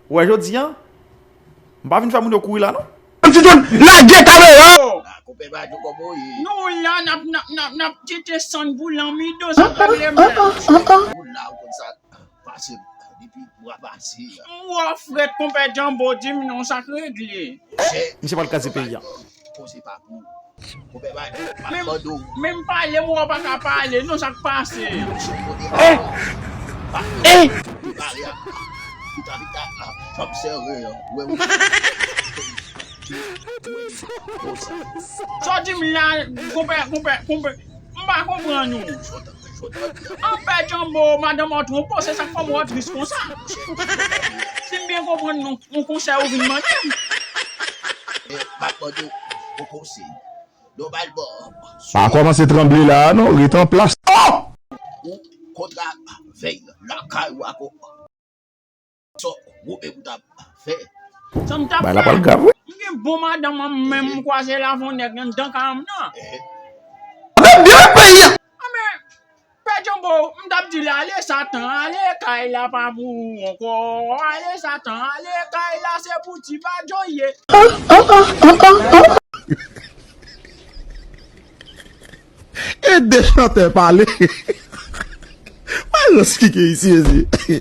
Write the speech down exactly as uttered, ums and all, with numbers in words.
Ou wè jodi a, m pa vin fè moun yo kouri la non. Ti John, lage kamera! Ah, konpè Bajo, kòman w ye? Nou la, n ap, n ap, n ap, n ap tete sann pou lanmido, sa k regle m la. Moun la, ou konn sa k pase depi mwa pase a. M wè w frèt, konpè Janbo, di m non, sa k regle. Misye pral kraze peyi a. Koze pa pou ou. Konpè Bajo, m ap mande w. Men m pale, m wè w pa ka pale, non, sa k pase. Misye kote pa. Pa pou ou. Pale a. Vita, vita, a, jan m sere an. Ou wè, ou. Sa w di m la, konpè, konpè, konpè, m pa konprann ou. Anpè Janbo, madanm an twonpe w, se sa k fè m wè w tris konsa. Si m byen konprann, non, yon konsèy ou vin mande m. M ap mande w yon konsèy. Nòmalman, Pa kòmanse tranble la a non, ret an plas. Oh! Ou konn travay lakay ou ak yon sò ou menm ou t ap fè. Sa m t ap Bay la pral fè. Grav wi. M gen bon madanm an, m menm m kwaze l avè yon nèg anndan kay m nan. Ehe. Anben byen peye. Anben, Pè Janbo, m t ap di l ale Satan, ale kay la pa pou ou ankò. Ale Satan, ale kay la se pou ti Bajo ye. E de chantè pale. Pa rans ki gen isi, isi.